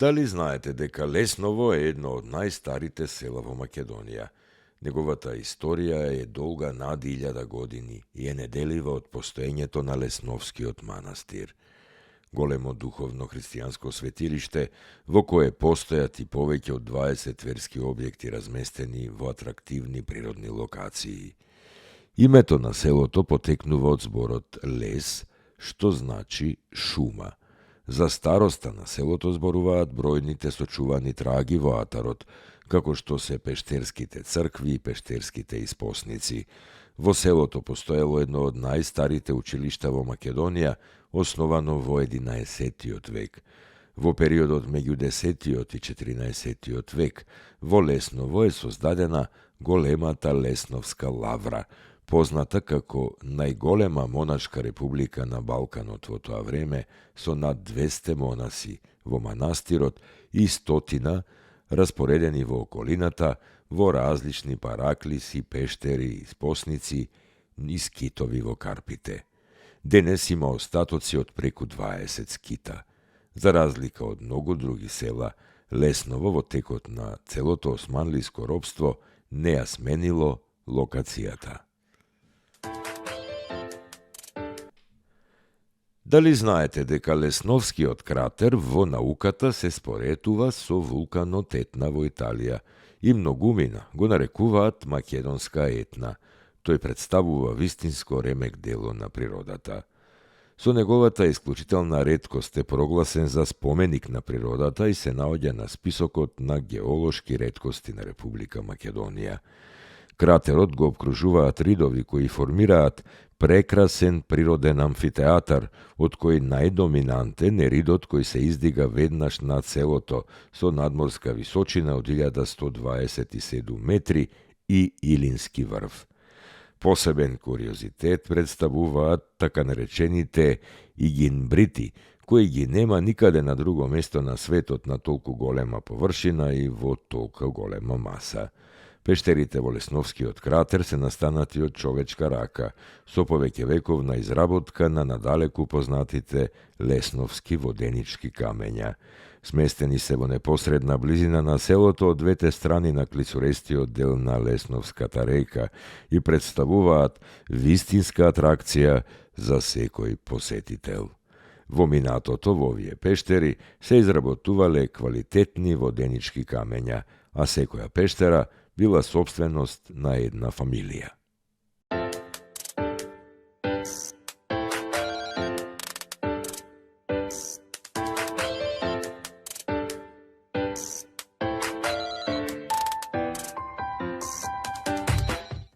Дали знаете дека Лесново е едно од најстарите села во Македонија? Неговата историја е долга над 1000 години и е неделива од постоењето на Лесновскиот манастир. Големо духовно христијанско светилиште во кое постојат и повеќе од 20 верски објекти разместени во атрактивни природни локации. Името на селото потекнува од зборот лес, што значи шума. За староста на селото зборуваат бројните сочувани траги во атарот, како што се пештерските цркви и пештерските испосници. Во селото постоело едно од најстарите училишта во Македонија, основано во 11 век. Во периодот меѓу 10 и 14 век во Лесново е создадена големата Лесновска лавра, позната како најголема монашка република на Балканот во тоа време, со над 200 монаси во манастирот и 100 распоредени во околината во различни параклиси, пештери и спосници и скитови во Карпите. Денес има остатоци од преку 20 скита. За разлика од многу други села, Лесново во текот на целото османлиско робство не ја сменило локацијата. Дали знаете дека Лесновскиот кратер во науката се споредува со вулканот Етна во Италија и многумина го нарекуваат македонска Етна. Тој представува вистинско ремек дело на природата. Со неговата исклучителна реткост е прогласен за споменик на природата и се наоѓа на списокот на геолошки реткости на Република Македонија. Кратерот го обкружуваат ридови кои формираат прекрасен природен амфитеатар, од кој најдоминантен е ридот кој се издига веднаш над селото со надморска височина од 1127 метри и Илински врв. Посебен куриозитет представуваат така наречените игинбрити, кои ги нема никаде на друго место на светот на толку голема површина и во толку голема маса. Пештерите во Лесновскиот кратер се настанати од човечка рака, со повеќе вековна изработка на надалеку познатите лесновски воденички камења. Сместени се во непосредна близина на селото од двете страни на клицурестиот дел на Лесновската река и представуваат вистинска атракција за секој посетител. Во минатото во овие пештери се изработувале квалитетни воденички камења, а секоја пештера била собственост на една фамилија.